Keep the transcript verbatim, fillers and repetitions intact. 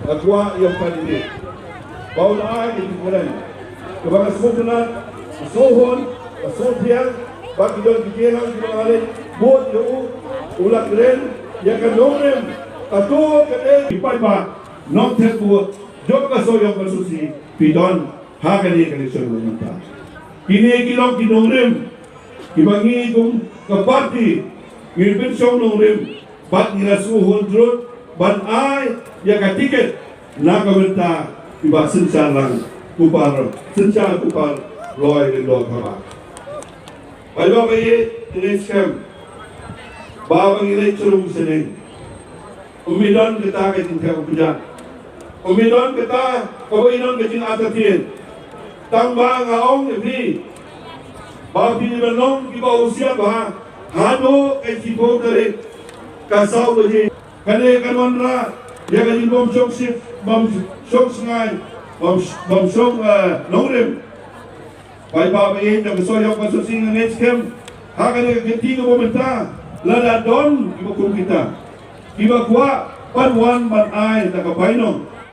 Nga kwah ïa u candidate ba un ai ka jingkren kaba nga sngewtynnat, ka sngewhun, ka sngewthiang, ba ki don ki jingïalang kiba nga leit vote ïa u, u la kren ïa ka nongrim. Kato ka dei ki paidbah nongthep vote jong ka Sohiong constituency phi don ha kane ka election mynta. Kine ki long ki nongrim kiba ngi kum ka party ngi pynshong nongrim bad ngi la sngewhun jrut ban ai ïa ka tiket na ka bynta i Bah Synshar Langkupar, Synshar Kupar Loi Lyngdoh Thabah. Paidbah ba ïeit, ngi skhem ba ba ngi leit sha rung sha neng, um don kata ka jingthep u kjat, um don kata kaba i don ka jingartatien. Tang ba nga ong ïa phi ba phi dei ban long kiba husiar bha. Haduh ka shiphew tarik ka saw baje kane kan wanrah ïa ka jingbym shong sip, bym shong sngai, bym, bym shong, eh, nongrim. Paidbah ba ïeit, da ka Sohiong constituency nga ngeit skhem ha kane ka kynti kaba mynta lada don kiba kum kita kiba kwah ban wan ban ai da ka bainong